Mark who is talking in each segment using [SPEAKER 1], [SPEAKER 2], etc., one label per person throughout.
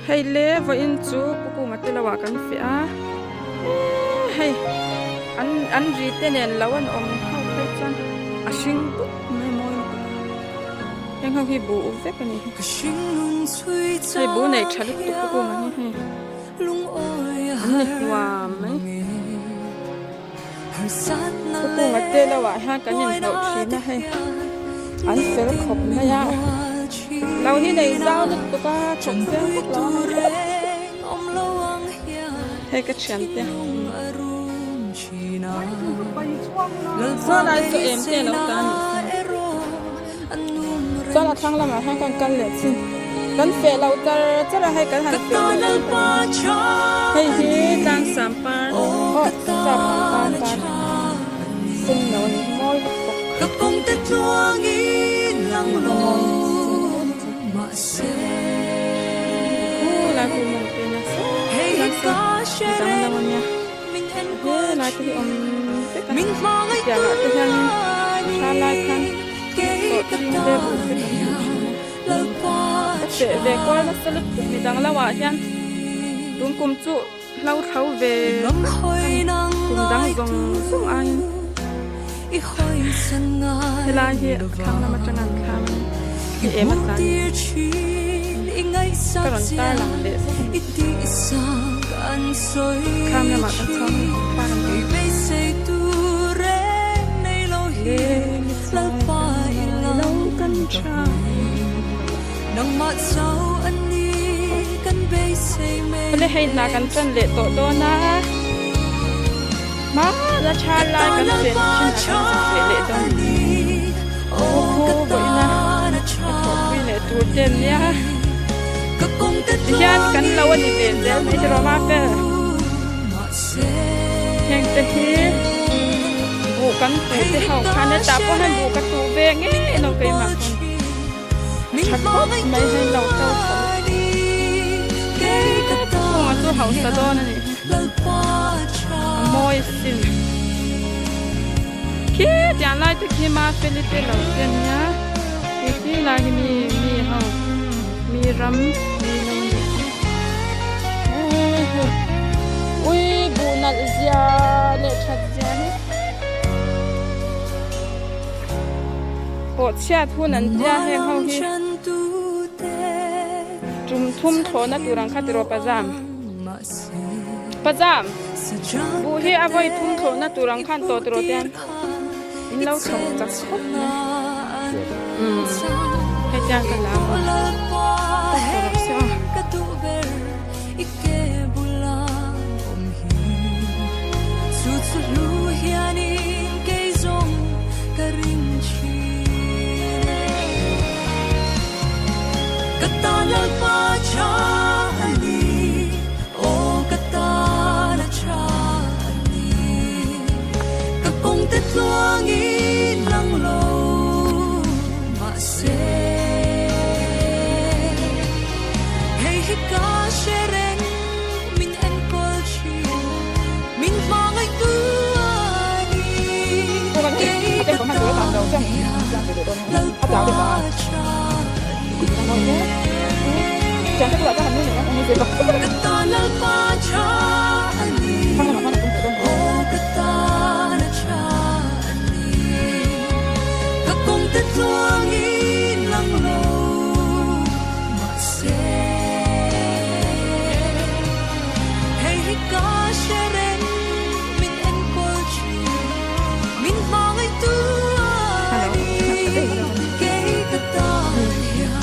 [SPEAKER 1] Hei le vawiin chu Pu Kunga te lo ah kan feh a, eee hei an an ri te nen lo an awm ho phei chuan a hring dup mai a mawi lutuk a, heng ho hi buh vek a ni hi, hei buh nei tha lutuk Pu Kunga hi hei an ni hluam mai. Pu Kunga te lo ah hian kan inhlawh thin a hei an fel khawp mai a lo hi nei zau lutuk a thawk chiang vak lo a hei ka thian te saw lai saw em te a lo ta a nih chuan a thlang lamah hian kan kal leh chin kan feh lo char char a hei kan han feh leh dawn ta hei hi tlangsam par aw sap pangpar par sen lo a ni mawi lutuk khulai khu mawng te nasa nasa dang lo a nia helai te hi awm vek a hetiang ah te hianin tha lai khan sawhching te buh te kan hmu thin a ka feh ve kual nasa lutuk mi dang lo ah hian tun kum chu hlo thlo ve kum dang zawng zawng aiin helai hi a thlang lam atang an thlam a ni em a tlan ka rawn tar lang leh zauh a ni kham lamah kan chho a par ang Awle hei hna kan tan leh tawh dawn a hmana tha lai kan chen thin a kan zuk leh leh dawn aw khu vawiina ka thawhpui leh tur te an nia tihian kan lo a ni ve zel mai tiraw Mafel. Heng te hi buh kan tuh te ho khan hetah pawh hian buh ka tuh ve ngei lo keimah pawn tha khawp mai hei lo to tha lutuk he chhungah chu hausa dawn a nih hi a mawi asin khi tiang lai te khi Mafeli te lo te ania khi lai hi mi mi ho mi ram mi lo a nih hi. Ui buh nalh zia leh that zia hi pawh chhiat hun an tia heng ho hi tum thum thlawhna tur ang kha tiraw pazam pazam buh hi a vawi thum thlawhna tur ang khan tawh tiraw te in lo thlawh chak khawp mai umm hetiang ka la a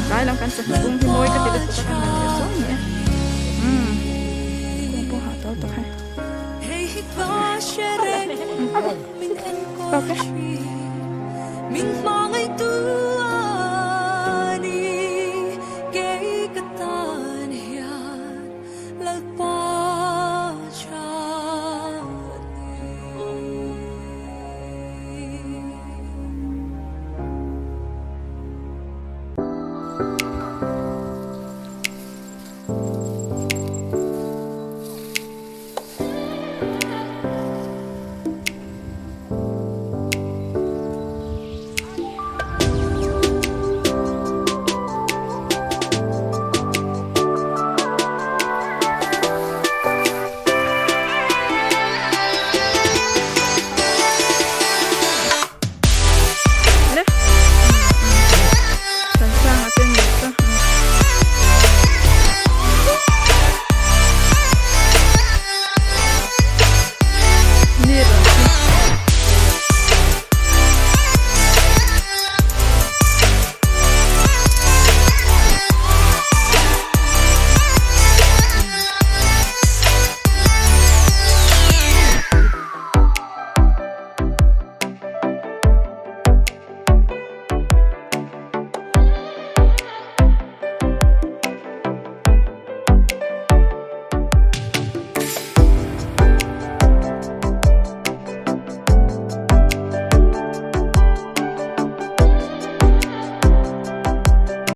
[SPEAKER 1] Tlai lam kan chawhnu kung hi mawi ka ti lutuk a kan han leh zawng mai a umm kung pawh hah tawh tawh hei tawk e.